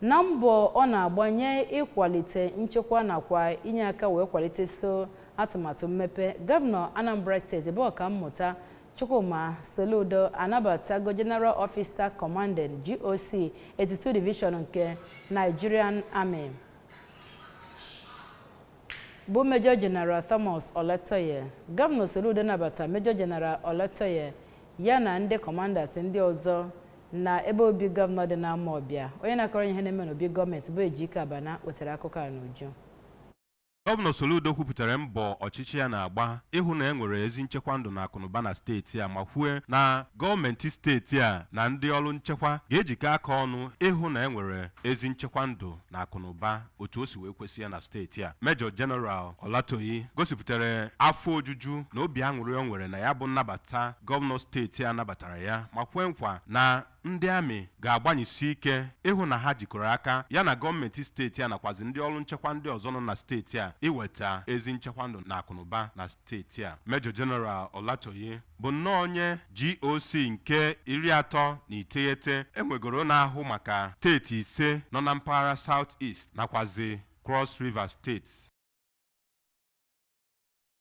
Na mbọ ọ na-agbanye ịkwalite nchekwa nakwa inye aka wee kwalite so atụmatụ mmepe, Gọvanọ Anambra Steeti bụ Ọkammụta Chukwuma Soludo anabatago General Officer Commanding, GOC, 82 Division nke Nigerian Army bụ Major General Thomas Olatoye. Gọvanọ Soludo nabata Major General Olatoye ya na ndị commanders ndị ọzọ na ebe obi gọvanọ dị n'Amawbịa. Onye na-akọrọ ihe na-eme n'obi gọọmenti bụ Ejike Abana wetara akụkọ a n'uju. Gọvanọ Soludo kwupụtara mbọ ọchịchị ya na-agba ịhụ na e nwere ezi nchekwa ndụ na akụnụba na steeti a, ma kwue na gọọmenti steeti a na ndị ọrụ nchekwa ga-ejikọ aka ọnụ ịhụ na e nwere ezi nchekwa ndụ na akụnụba otu o si wee kwesị ya na steeti a. Major General Olatoyi gosipụtara afọ ojuju na obi aṅụrị o nwere na ya bụ nnabata gọvanọ steeti a nabatara ya, ma kwee nkwa na ndị amị ga-agbanyesi ike ịhụ na ha jikọrọ aka ya na gọọmenti steeti a nakwazi ndị ọrụ nchekwa ndị ọzọ nọ na steeti a iweta ezi nchekwa ndụ na akụnụba na steeti a. Major General Olatoye bụ nnọọ onye GOC nke 39 enwegoro na-ahụ maka steeti ise nọ na mpaghara South East nakwazi Cross River Steeti.